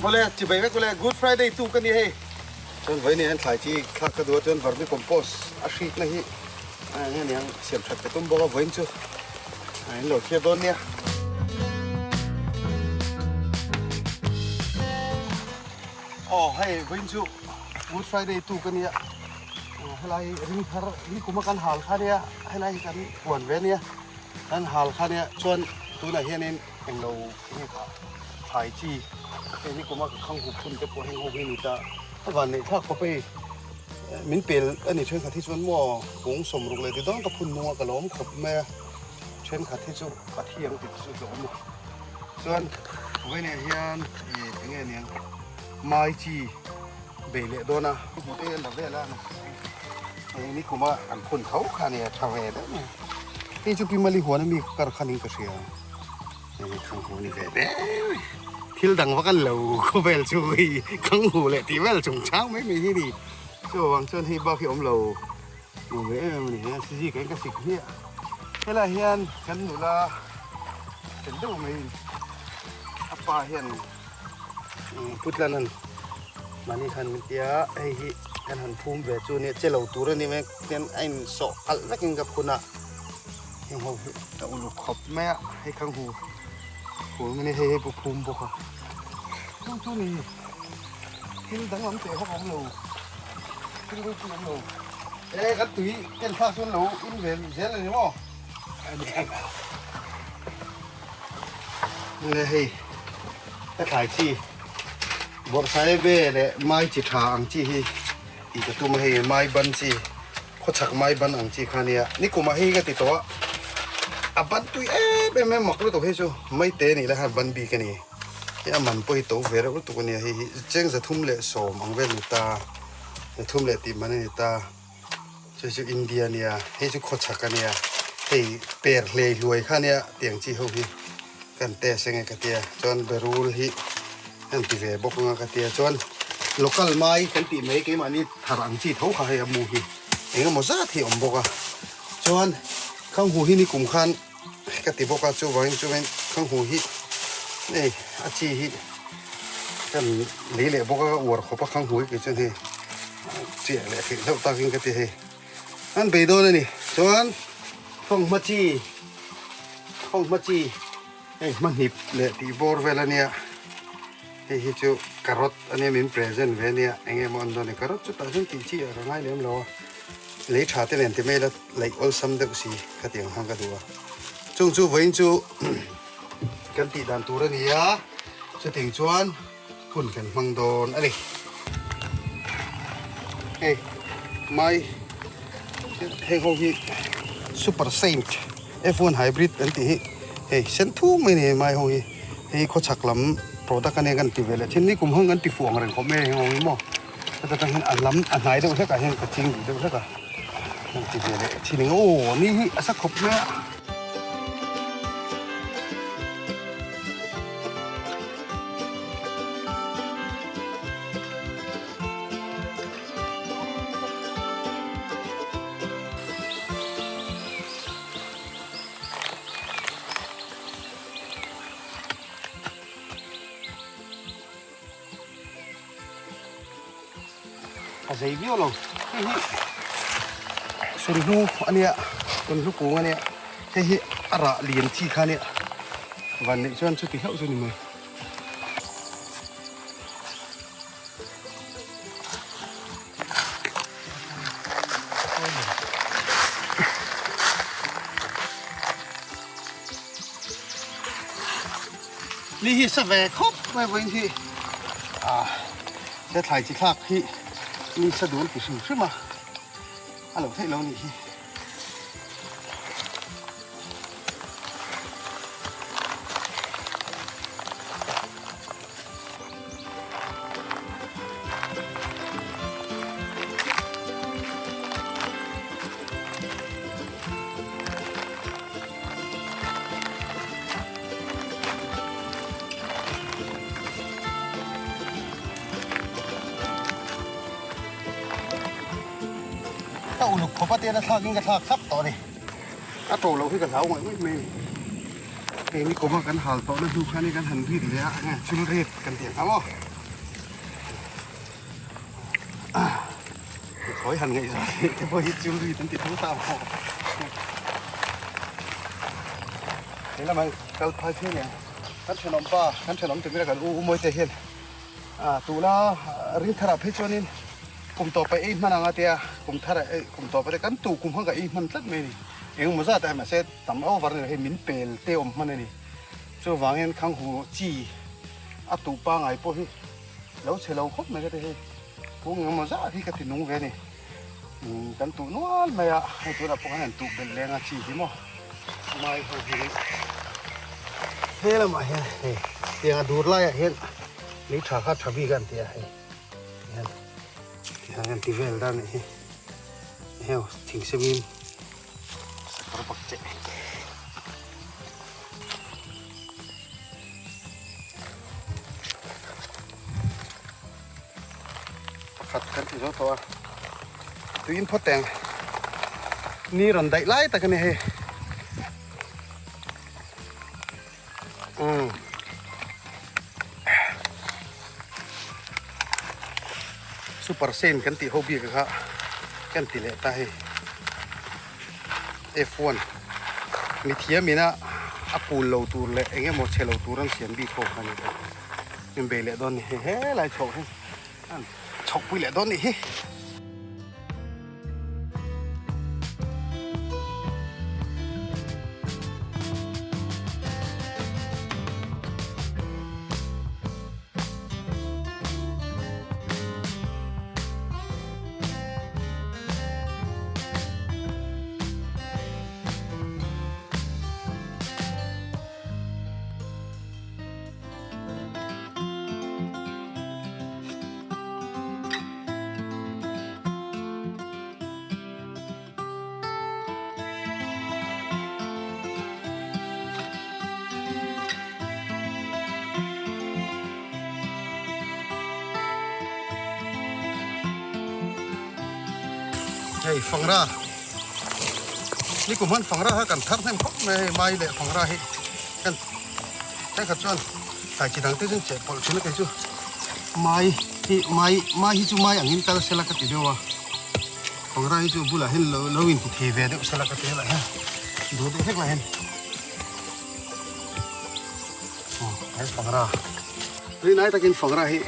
Mawle, chibai vek ule, Good Friday tuk a ni hei. Chuan vawiin hian thlai chi thlak ka duh a, chuan vermicompost a hrikna hi eng nge niang siam that ka tum bawk a, vawiin chu in lo thlir dawn nia. Aw hei vawiin chu Good Friday tuk a nia, helai ring thar nikum a kan hal kha nia, helai hi kan huan ve nia, kan hal kha nia, chuan tunah hianin englo enge kha thlai chi hei nikum a ka khang hup hun te pawh heng ho hi a ni ta, a van neih thlak khawp hei min pel a ni thenkhat hi chuan maw kung 60 leh ti dawn ka phun hnung a ka lawm khawp mai a, thenkhat hi chu a thiang tih chu hlawm a. Chuan vawiinah hian ih eng nge niang mai chi bei leh dawn a hmu te la vel a hei ni kuma an phun tho kha nia tha ve deuh mai hei chu pi mali huan ami kar khan in ka hria hei khang hu ni ve deuh thil dang vak an lo khawvel chu hei khang hu leh tih vel chung chang mai mai hi ni chuvang chuan hei bak hi awm lo Nuam ve em em a ni he si ka in ka sik hmiah helai hian kan nula fel deuh mai a pa hian putlan an mahni khan min tia hei hi kan han phum ve chu nia che lo tur a ni mai tian a in sawh kalh vek in ka phun a heng ho hi a uluk khawp mai a hei khang hu hu mai ni hei hei pawh phum bawk a chu chu ni thil danglam teh vak a awm lo thil ropui a awm lo e kan tui ken thlak chuan lo in ve zel a ni maw le hei ka thlai chi bawrhsai ve leh mai chi tha ang chi hi tih ka tum a hei mai ban chi khawchhak mai ban ang chi kha nia nikumah hei ka ti tawh a a ban tui em em em mak lutuk hei chu maite nih lai khan ban bik a ni. Hei a man pawh hi to ve reuh lutuk a nia hei hi cheng 310 ang vel ni ta 3 leh tih man a ni ta chu chu India nia hei chu khawchhak a nia hei per hlei hluai kha nia tiang chi ho hi kan test enge ka tia chuan berul hi an ti ve bawk anga ka tia chuan local mai kan tih mai keimahni thar ang chi tho kha hei a mu hi engemaw zat hi a awm bawk a chuan khanghu hi nikum khan. Ka ti bawk a, chuvangin chuan khanghu hi hei a chi hi kan lei leh bawk a, ka uar khawp a khanghu hi kei chuan hei chiah leh theih hlauh takin ka ti hei. An bei dawn a ni, chuan fanghma chi fanghma chi hei hmahnip leh tih bawr vel a nia, hei hi chu carrot a nia min present ve a nia, eng nge maw an dawn ni carrot chu tah chuan tih chi ah ka ngai lem lo a. Lei tha te nen ti mai ila laih awlsam deuh si kha tiang khan ka duh a. Chung chu vawiin chu kan tih dan tur a ni a, chutiang chuan hun kan hmang dawn a ni. Hei mai heng ho hi super saint F1 hybrid an tih hi hei sen thung mai a ni mai ho hi. Hei khawchhak lam product a nia kan ti ve leh thin ni kum hang kan ti fuh ang reng khawp mai a heng ho hi maw. Heta tang hian a lam a hnai deuh hlek ah hian ka ching duh deuh hlek a, heng ti ve leh thin eng aw ni hi a sa khawp mai a. A zei viau lo hei hi sunhlu a nia sunhlu kung a nia hei hi a rah lian chi kha a nia van neih chuan chuti hlauh chu ni mai. Ni hi sa ve khawp mai vawiin hi ah he thlai chi thlak hi ni sa dun ti hrim hrim a a lo theih lo nih hi. Ka uluk khawp a tian a thlak in ka thlak thlap tawh a ni. A to loh hi ka hlau ngawih ngawih mai a ni. Hei ni kawma kan hal tawhna hnu khan hi kan han rit leh a, enge chul rit kan tih ang kha maw. Pathlawi han ngaihzawn leh te pawh hi chilrit an ti tho ta maw? He lamah kal phai phei leh ang. Kan thenawm pa, kan thenawm tumira kan u Umawi te hian tuna ring tharah phei chuanin kum tawpa ei hman ang a tia, kum tharah ei kum tawpa te kan tu kum khan ka ei hman tlat mai a ni. Engemaw zat ah mahse tam over ni lo hei min pel te awm hman a ni. Chuvangin Khanghu chi a tuh pangai pawh hi lo chhe lo khawp mai ka ti hei. Kung engemaw zat hi ka ti nung ve a ni. Kan tuh nual mai a, hei tunah pawh khan an tuh belh leng a chi hi maw. Mai ho hi he lamah hian hei tiang a dur laiah hian lei tha kha tha bik a an ti a hei tihian tihian an ti vel dan a nih hi. Heu thing semim sakawr bak che. Pakhat kan ti zo tawh a, tuiin phawt teng ni rawn daih lai tak a ni hei. Umm. Super Saiyan kan tih ho bik kha kan ti leh ta hei. F1 mithiam ina a pul lo tur leh eng emaw chhe lo tur an siam bik ho kha a ni ta. Min bei leh dawn ni hi helai chhoh hi an chhoh pui leh dawn nih hi. Hei fangra nikum han fangra kha kan thar hnem khawp mai a hei mai leh fangra hi kan thenkhat chuan thlai chi dang te chu cheh pawlh thin a kei chu mai hi mai mai hi chu mai angin kal sela ka ti deuh a fangra hi chu bulah hian lo lo inti thei ve deuh sela ka ti helai hian duh deuh hlek lai hian aw he fangra tui nai takin fangra hi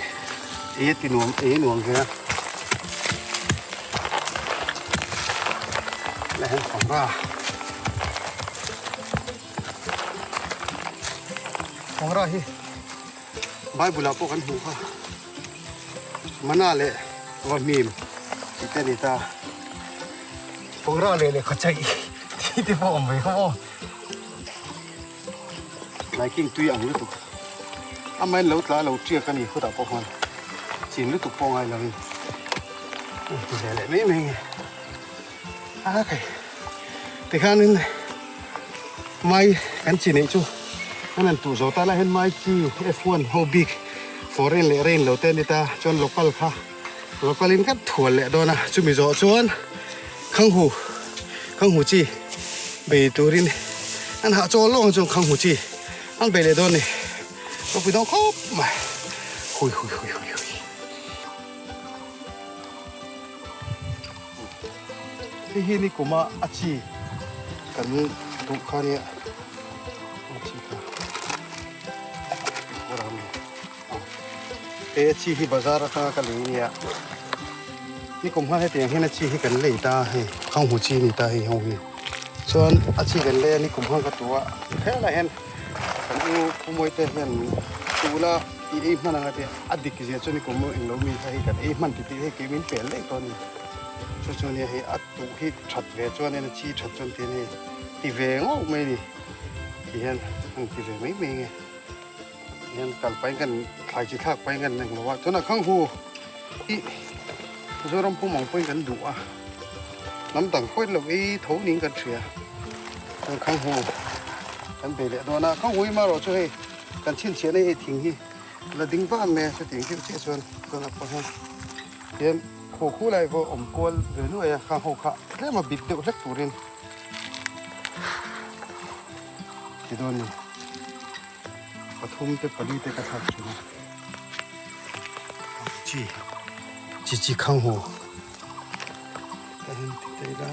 ei a ti nuam ei a nuam ve a helai hian fangra. Pangra hi Bible ah pawh kan hmuh kha Mana leh Vahmim tih te a ni ta. Pangra leh lehkha chaih tih te pawh a awm ve kha aw. Laiking tui ang lutuk amahin lo tla lo tiak a ni khutah pawh khuan chin lutuk pawh ngai lovin ti ve leh mai mai nge. A kai tikhanin mai kan chi neih chu an han tuh zo ta lai hian mai chi F1 ho bik foreign leh rain lo te a ni ta chuan local kha local in ka thual leh dawn a chumi zawh chuan khanghu khanghu chi bei turin an hah chawl lawng chuan khanghu chi an bei leh dawn a ni ropui dawn khawp mai hui hui hui hui hui. Hei hi ni kuma a chi kan duh kha nia a chi kha he a chi hi bazar atanga ka lei nia ni kum khan hetiang hian a chi hi kan lei ta hei khanghu chi a ni ta hei ho hi chuan a chi kan lei a ni kum khan ka tu a helaiah hian kan u Pu Mawite hian tuna I ei hman anga tih a dik zia chu ni kum eng lo mi kha hei kan ei hman ti tih hei kei min pel daih tawh a ni. Chu chu nia hei a tuh hi that ve chuan in a chi that chuan ti a ni ti ve ngawk mai a ni ti hian an ti ve mai mai nge ti hian kal pahin kan thlai chi thlak pahin kan eng lo a tunah khang hu i Zoram pum ang pawhin kan duh a hnam dang pawhin lo ei tho niin kan hria chuan khang hu kan bei leh dawn a khang hu hi marawh chu hei. Kan chhinchhiahna hi thing hi la ding vang mai a chutiang deuh chiah chuan tunah pawh hian hian khaw khu lai pawh awm kual ve nuai a khang ho kha tlem a bit deuh hlek turin ti dawn ni pathum te pali te ka thlak thin a chi chi chi khang ho. Ka han ti ta ila.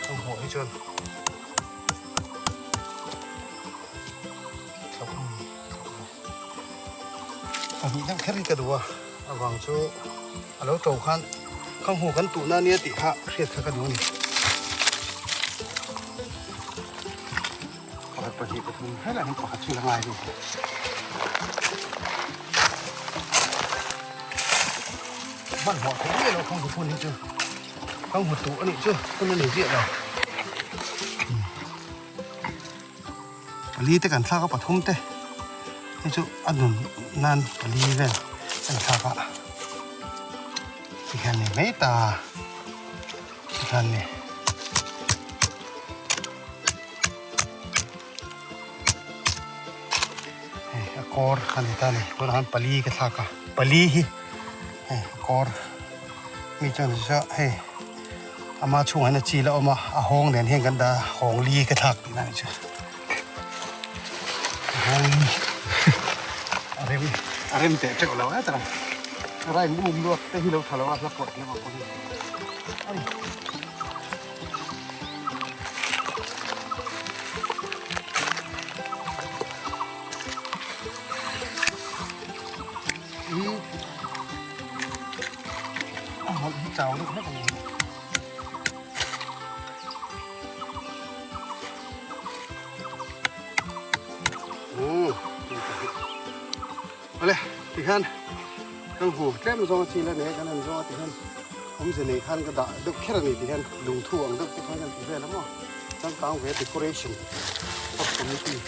Ka hmuh hi chuan Pahnih deuh kher hi ka duh a, avang chu a lo to khan ka hmu kan tuhna ania tih kha hriat kha ka duh a ni. Pakhat pahnih pathum helai hian pakhat chu la ngai a ni. Hmanhmawh theih miah loh kawng hun hi chu kawng hmu tuh a nih chu hun a ni ziah lo. Pali te kan thlak a pathum te hei chu a nun nan pali vel kan thlak a tikhian ni mai ta tikhian ni. Hei a kawr kha ni ta ni tunah hian pali ka thlak a pali hi hei a kawr mi chuan hei. Ama chhungah hian a chil a awm a, a hawng nen hian kan dah a, hawng li ka thlak tihna anih chu. A hawng li a rem a rem teh teuh lo e tara. Rai mum luat te hi lo tha lo a, hla pawh tlem ang pawh hi. Ai. I a hawlh hi chau deuh hlek a ni. Awle tikhian kan hmu tlem zawng a chil a nei a kan han zawng a tikhian awmze nei khan ka dah deuh kher a ni tikhian lungthu ang deuh te khan kan ti vel a maw changkang ve decoration of committee.